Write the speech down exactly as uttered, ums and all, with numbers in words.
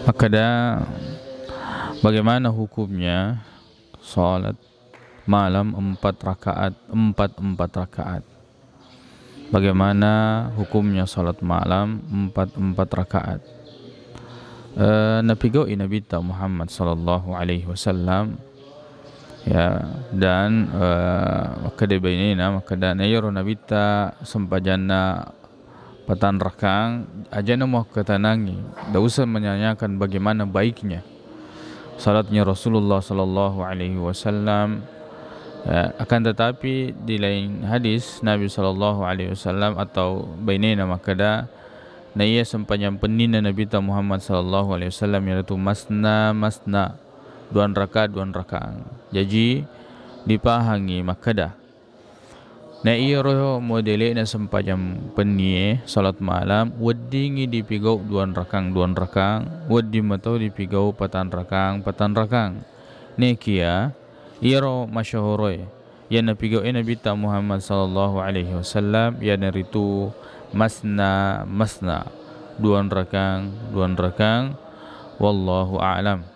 Makkeda, bagaimana hukumnya salat malam empat rakaat, empat, empat rakaat? Bagaimana hukumnya salat malam empat, empat rakaat? Eh, napigau'i Nabitta Muhammad sallallahu alaihi wasallam, ya, dan, eh, makkeda bainena, makkeda na iyaro Nabitta sempajanna patanrakang, ajana muakkatanangi, tidak usah menanyakan bagaimana baiknya salatnya Rasulullah sallallahu alaihi wasallam. Ya, akan tetapi, di lain hadis, Nabi sallallahu alaihi wasallam atau bainena makkeda, na iya sempajang penninna Nabitta Muhammad sallallahu alaihi wasallam, yaitu masna, masna, duan rakaat, duan rakaat. Jaji, dipahangi makkeda, na iyaro modele'na sempajang pennie, salat malam, weddingngi dipigau duan rakang, duan rakang, wedding mato dipigau patang rakang, patang rakang. Nekia, iyaro masyahoroe, iya napigau'e Nabitta Muhammad sallallahu alaihi wasallam, iyanaritu masna, masna, duan rakang, duan rakang, wallahu a'lam.